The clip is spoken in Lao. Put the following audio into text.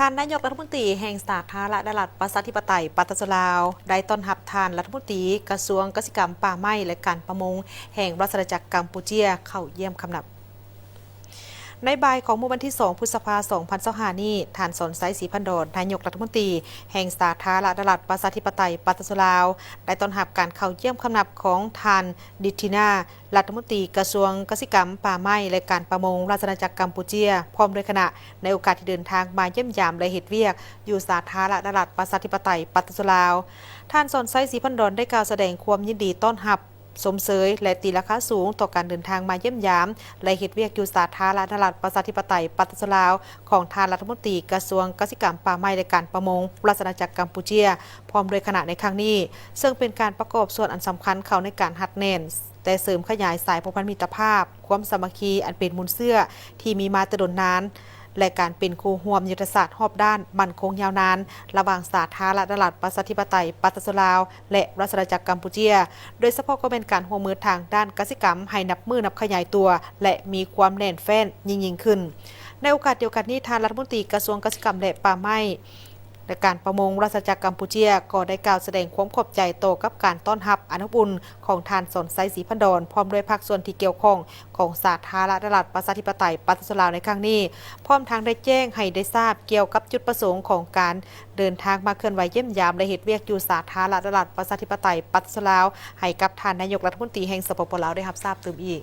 ທ່ານນາຍົກລັດຖະມົນຕີແຫ່ງສາທາລະນະລັດປະຊາທິປະໄຕປະຊາຊົນລາວ ໄດ້ຕ້ອນຮັບທ່ານລັດຖະມົນຕີກະຊວງກະສິກຳ, ປ່າໄມ້ ແລະ ການປະມົງ ແຫ່ງລາຊະອານາຈັກກຳປູເຈຍ ເຂົ້າຢ້ຽມຄຳນັບ. ໃນບ່າຍຂອງມື້ວັນທີສອງ ພຶດສະພາ ສອງພັນຊາວຫ້ານີ້, ທ່ານ ສອນໄຊ ສີພັນດອນ ນາຍົກລັດຖະມົນຕີແຫ່ງສາທາລະນະລັດປະຊາທິປະໄຕປະຊາຊົນລາວ ໄດ້ຕ້ອນຮັບການເຂົ້າຢ້ຽມຄຳນັບຂອງທ່ານ ດິດທິນາ ລັດຖະມົນຕີກະຊວງກະສິກຳ, ປ່າໄມ້ ແລະ ການປະມົງ ລາຊະອານາຈັກກຳປູເຈຍ ພ້ອມດ້ວຍຄະນະ ໃນໂອກາດທີ່ເດີນທາງມາຢ້ຽມຢາມ ແລະ ເຮັດວຽກຢູ່ສາທາລະນະລັດປະຊາທິປະໄຕປະຊາຊົນລາວ. ທ່ານ ສອນໄຊ ສີພັນດອນ ໄດ້ກ່າວສະແດງຄວາມຍິນດີຕ້ອນຮັບ, ຊົມເຊີຍ ແລະ ຕີລາຄາສູງຕໍ່ການເດີນທາງມາຢ້ຽມຢາມ ແລະ ເຮັດວຽກຢູ່ສາທາລະນະລັດປະຊາທິປະໄຕປະຊາຊົນລາວ ຂອງທ່ານລັດຖະມົນຕີກະຊວງກະສິກຳ, ປ່າໄມ້ ແລະ ການປະມົງ ລາຊະອານາຈັກກຳປູເຈຍ ພ້ອມດ້ວຍຄະນະໃນຄັ້ງນີ້, ເຊິ່ງເປັນການປະກອບສ່ວນອັນສຳຄັນເຂົ້າໃນການຮັດແໜ້ນ ແຕ່ເສີມຂະຫຍາຍສາຍພົວພັນມິດຕະພາບ, ຄວາມສາມັກຄີອັນເປັນມູນເຊື້ອທີ່ມີມາແຕ່ດົນນານ ແລະ ການເປັນຄູ່ຮ່ວມຍຸດທະສາດຮອບດ້ານໝັ້ນຄົງຍາວນານ ລະຫວ່າງສາທາລະນະລັດປະຊາທິປະໄຕປະຊາຊົນລາວ ແລະ ລາຊະອານາຈັກກຳປູເຈຍ, ໂດຍສະເພາະກໍແມ່ນການຮ່ວມມືທາງດ້ານກະສິກຳໃຫ້ນັບມື້ນັບຂະຫຍາຍຕົວ ແລະ ມີຄວາມແໜ້ນແຟ້ນຍິ່ງໆຂຶ້ນ. ໃນໂອກາດດຽວກັນນີ້, ທ່ານລັດຖະມົນຕີກະຊວງກະສິກຳ ແລະ ປ່າໄມ້ ແລະ ການປະມົງ ລາຊະອານາຈັກກຳປູເຈຍ ກໍໄດ້ກ່າວສະແດງຄວາມຂອບໃຈຕໍ່ກັບການຕ້ອນຮັບອັນອົບອຸ່ນຂອງທ່ານ ສອນໄຊ ສີພັນດອນ ພ້ອມດ້ວຍພາກສ່ວນທີ່ກ່ຽວຂ້ອງຂອງສາທາລະນະລັດປະຊາທິປະໄຕປະຊາຊົນລາວໃນຄັ້ງນີ້, ພ້ອມທັງໄດ້ແຈ້ງໃຫ້ໄດ້ຊາບກ່ຽວກັບຈຸດປະສົງຂອງການເດີນທາງມາເຄື່ອນໄຫວຢ້ຽມຢາມ ແລະ ເຮັດວຽກຢູ່ສາທາລະນະລັດປະຊາທິປະໄຕປະຊາຊົນລາວ ໃຫ້ກັບທ່ານນາຍົກລັດຖະມົນຕີແຫ່ງ ສປປ ລາວ ໄດ້ຮັບຊາບຕື່ມອີກ.